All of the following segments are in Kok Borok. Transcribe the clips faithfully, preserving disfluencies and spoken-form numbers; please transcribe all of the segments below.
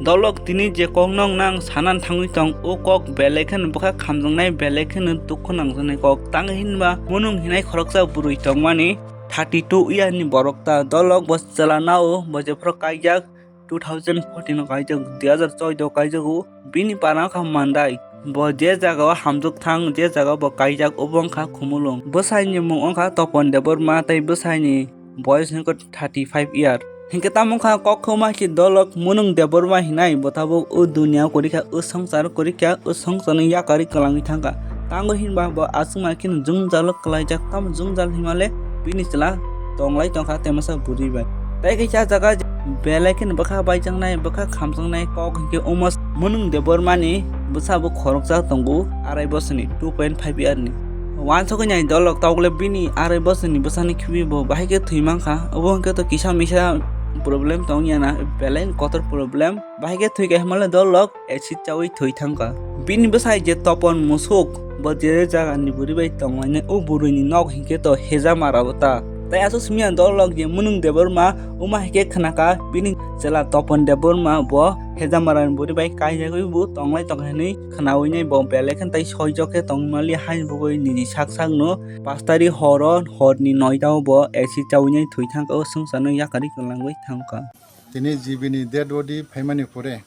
Dolok tini je kok nong nang sanan thangwi tong, o kok belai kheno bwkha khamjaknai, belai kheno dukhu nangjaknai kok. Tang hinba munung hinai khoroksa bwrwi tongmani thirty two year ni borok ta. Dolok bo chwla nao, bo jephuru kaijak two thousand fourteen o kaijak, dui hazar choudo o kaijago. Bini para wngkha Mandai. Bo je jaga o hamjak thang, je jaga o bo kaijak, obo wngkha Khumulwng. Bwsai ni mung wngkha Topon Debbarma tei bwsai ni boyos wngkha thirty five year. Hinkhe tamo wngkha kok khoma khe Dolok Munung Debbarma hinai bo tabuk o duniya o kwrwi kha, o swngchar o kwrwi kha, o swngchar no yakarwi kwlangwi thangkha. Tango hinba bo aswkma kheno jwngjalo kwlaijak, tamo jwngjal hinmale bini chwla tonglai tongkha tei masa bwrwi bai. Tei kaisa jaga belai kheno bwkha baijaknai, bwkha khamjaknai kok hinkhe omo Munung Debbarma ni bwsa bo khoroksa tongo arai bosor ni, two point five year ni. Wansugwi nai Dolok, tokle bini arai bosor ni bwsa ni khibi bo bahai khe thwi mankha, obo hinkhe to kisa misa problem tong ya na, belai kotor problem. Bahai khe thwi kha hinmale Dolok acid chawi thwi thangkha. Bini bwsai je Topon Musuk, bo je jaga ni bwrwi bai tonglainai, o bwrwi ni nok hinkhe to Hejamara bo ta. Tai aswk simi ang Dolok je Munung Debbarma, omo hai khe khna kha bini chwla Topon Debbarma bo Hejamara ni bwrwi bai kaijagwi bo tonglai tongkha hinwi khnawi nai bo belai khe tai soijak khe tongmali hai bugwi nini sak sak no pas tarikh horo, hor ni noita o bo acid chawi nai thwi thangkha, o swngchar no yakarwi kwlangwi thangkha. Tini G B ni dead body phaimani pore,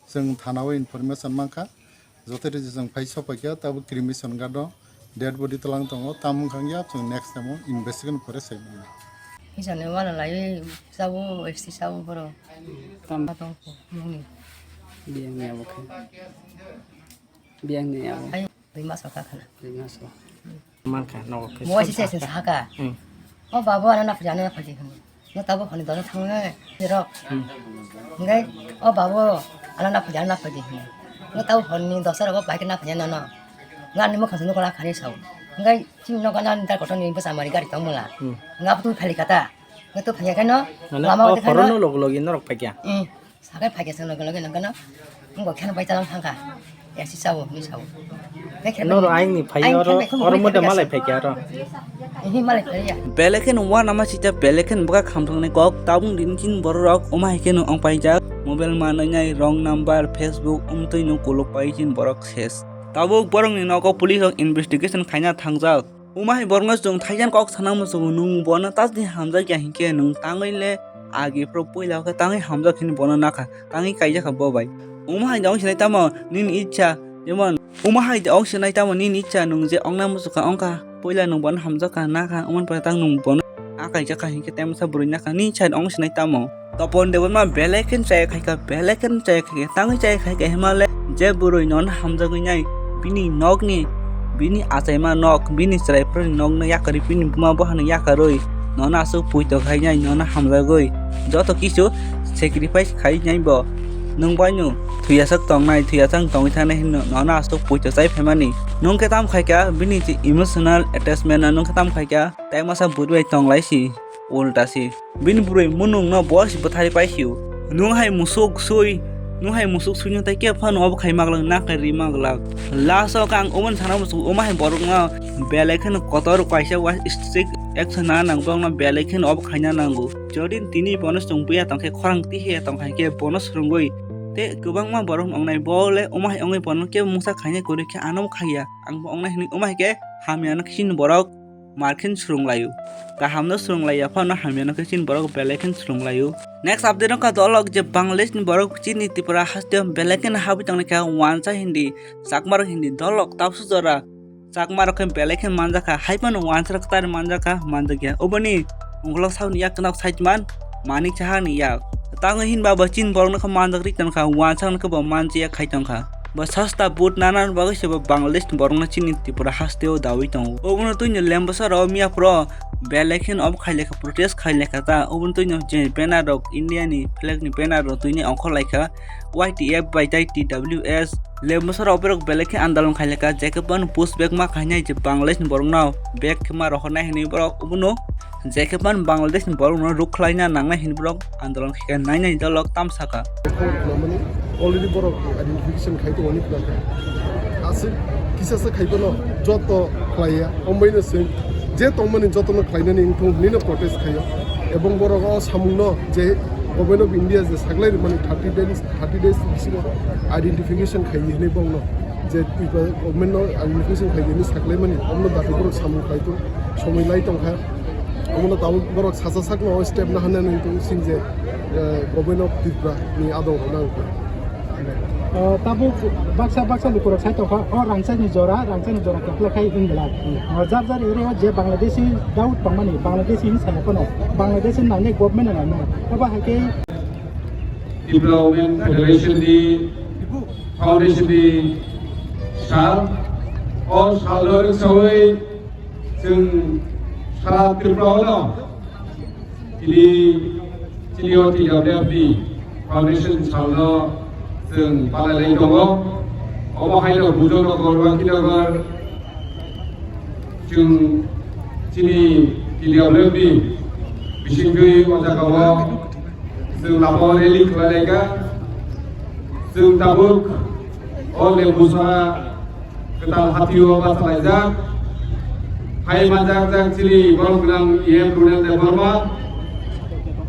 chwng thana o information mankha, joto riji chwng phai sopaikha, tabuk cremation gado dead body twlang tongo, tamo wngkha ya chwng next time o investigation pore sai mano. Hisane wala lai sabo, S T sabo boro. Tam- Tong ko, muni. Biyang ni abo khe. Biyang ni abo. Ai, dui mas wngkha khana. Dui mas o. Mankha, nogo khe Mo sab sise sab sise saka. Hmm. O babu, ano na phaji, ano na phaji hwnwi. No tabuk hwnwi dona thangwi rok. Hmm. Hwnkhe o babu, ano na phaji, ano na phaji hwnwi. No tabuk hwnwi dosa rogo pai khe na phaji nono. Nga ani mokha sunu kola khani sao. Hwnkhe chini nogo ani dar kotor ni bwsa mari gari tong mala. Hmm. Nga butui phali kata. Nga tu phai khe no. Mane lama o o de khano. Horono log logi norok phai kya. Hmm. Sakai phaikhe chwng loge loge nang gano. Wngbo kheno bai chalang thangkha. Yasi sao, ni sao. Noro aingni phai oro, oro moda malai phaikhe aro. Ehi malai phaiya. Belai kheno uanama sita belai kheno bwkha khamthoknai kok tabung din chin bororok omo hai kheno ongpaijak. Mobile manwi nai, wrong number, Facebook, umtwi no kuluk pai chin borok ses. Tabuk borokni nogo police rok investigation khaina thangjak. Omo hai borokno chwng thaijan kok sana muchungo, nwng bono tasni hamjakya hinkhe nwng tangwi le agi phuru puila khe tangwi hamjak hwnwi bono nakha, tangwi kaijakha bo bai. Omo hai de ong sinai tamo nini ichha, jemon omo hai de ong sinai tamo nini ichha, nwng je ongna muchukha ongkha, puila nwng bono hamjakha nakha, omo ni pore tang nwng bono a kaijakha hinkhe tei masa bwrwi nakha, nini ichha ong sinai tamo. Topon Debbarma belai khe chaya khaikha, belai khe chaya khaikha, tangwi chaya khaikha hinmale je bwrwi nono hamjagwi nai, bini nokni, bini achaima nok, bini chwrai phuruni nokno yakarwi, bini buma buhano yakarwi nono aswk puito khainai, nono hamjagwi joto kisu sacrifice khainai bo. Nwng baino thwiyasak tongnai, thwiyasak tongwi thangnai hinwi nono aswk puito chai phaimani. Nwng khe tamo khaikha bini emotional attachment no, nwng khe tamo khaikha tei masa bwrwi bai tonglai si, ulta si. Bini bwrwi munung no bo si bwthari pai sio. Nwng hai musuk sui, nwng hai musuk sui no tei khe phano obo khai maglak, na khai ri maglak. Last o khe ang omo ni sana muchung, omo hai borok no belai kheno kotor kaisa wa strict action na nang, borok no belai kheno obo khaina nango. Jodi tini bono chwng buya tong khe, khorang tihiya tong kha khe bono swrwngwi tei kwbangma borok wngnai, bo le omo hai wngwi bono kebo mungsa khainai kwrwi khe ano khai ya, ang bo wngnai hwnwi omo hai khe hamya no khe chini borok mar khe swrwng laio. Kaham no swrwng laiya phano hamya no khe chini borok belai khe swrwng laio. Next update wngkha dolok je Bangladesh ni borok chini Tripura haste o belai khe habwi tongnaikha wansa hindi, chakma rok hindi dolok tabsu jora chakma rok khe belai khe manjakha, hai phano wansa rok kwtal manjakha, manjakya. Oboni ungkolok sakni yak kwnak side man manik saha ni yak. Tangwi hinba bo chini borok no khe manjak ri tongkha, wansa no khe bo manjak khai tongkha. Bo sasta but nana bagwi se bo Bangladesh ni borok no chini Tripura haste o dawi tongo. Obono twi no lembosaro miya phuru belai kheno obo khai lekha, protest khai lekha ta. Obono twi no je banner rok, India ni flag ni banner rok twi no ongkhor laikha, Y T F bai tai T W S. Lembosaro borok belai khe andolon khai lekha, je khe bono push back ma khainai je Bangladesh ni borok no back khe ma rohornai hinwi borok obono je khe phano Bangladesh ni borok no ruk khlaina nangnai hinwi borok andolon khaikha, nainai dolok tam sakha. Already borok identification khai tongo ni khna kha. Aswk kisa se khai bono joto khlaiya, ombaino se je tongmani jotono khlainani wngthung hinwi no protest khaio. Ebong borok o samung no je Government of India je saklai rwmani thirty days, thirty days bisingo identification khaiwi hinwi bongno je Tripura government no identification khaiwi hinwi saklaimani omno dakhilborok samung khlaitung somoi lai tongkha. Omono tabuk borok sacha sakno step naharnani wngtong sing je, eh, Government of Tripura ni adong rok nang. O, tabuk baksa baksa lukurok sai tongkha, o rangchakni jora, rangchakni jora kwplai khai wng glak. O, jar jar area o je Bangladeshi doubt tongmani, Bangladeshi hinwi saya phano, Bangladeshi nainai government no nainai. Abo hai khe Tripura Women Federation ni foundation ni sal, o sal no rwksawi chwng sara Tripura o no Tini, tini o T W F ni foundation salno chwng palai lai tongo. Omo haino Bujong Nagar, Wangki Nagar, chwng chini T W F ni bisingtwi o jagao chwng lama o rally khlai lai kha. Chwng tabuk o Lembusa Kwtal hatio bachalaijak. Hai manjak jak chini borok gwnang E M Brunel Debbarma.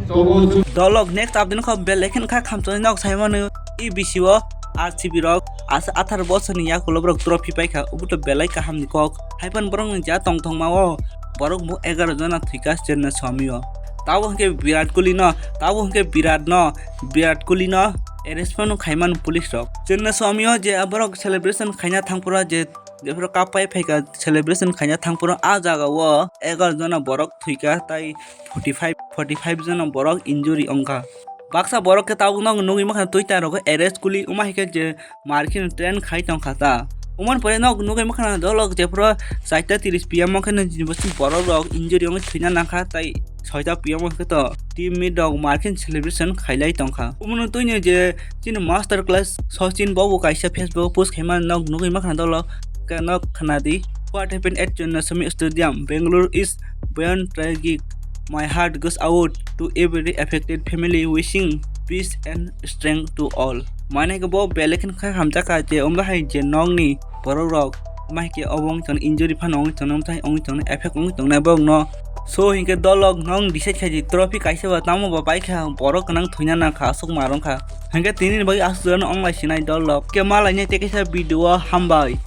Chobo chu- Dolok next update kho belai khe kha khamchani nok saimano E B C o R C B rok asa atharo bosorni yakulo borok trophy paikha, obo to belai kahamni kok. Haipan borokni ja tongthokma o borok bo egaroh jona thwikha Chennai Swami o. Tabuk hwnkhe Virat Kohli no, tabuk hwnkhe Virat no, Virat Kohli no arrest phano khaimano police rok. Chennai Swami o je borok celebration khaina thangphuru je, jephuru cup pai phaikha celebration khaina thangphuru a jaga o egaroh jona borok thwikha tai forty five, forty five jona borok injury wngkha. Baksa borok khe tabuk no nugwi mankha Twitter rogo arrest Kohli wngma hai khe je markhe trend khai tongkha ta. Umon pore nok nugwi mankha dolok jephuru charta tiris P M o khe nini bosong borok rok injury wngwi thwina nangkha tai soita P M o khe to team meet rok markhe celebration khailai tongkha. Umon twino je chini master class Sachin Babu kaisa Facebook post khaima nok nugwi mankha dolok ke nok khnadi. What happened at Chennaswamy Stadium, Bangalore is beyond tragic. My heart goes out to every affected family, wishing peace and strength to all. Mane ke bo belai khe kha hamjak kha je omba hai je nokni borok rok omba hai khe obo wng tong injury phano wng tong thai wng tong effect wng tong nai borok no. So hinkhe dolok nong decide khai di trophy kaisa ba tamo ba pai kha borok nang thwina nang kha aswk ma rong kha. Hinkhe tini ni bagwi aswk no ong lai sinai dolok ke ma lai nai tei kaisa video o hambai.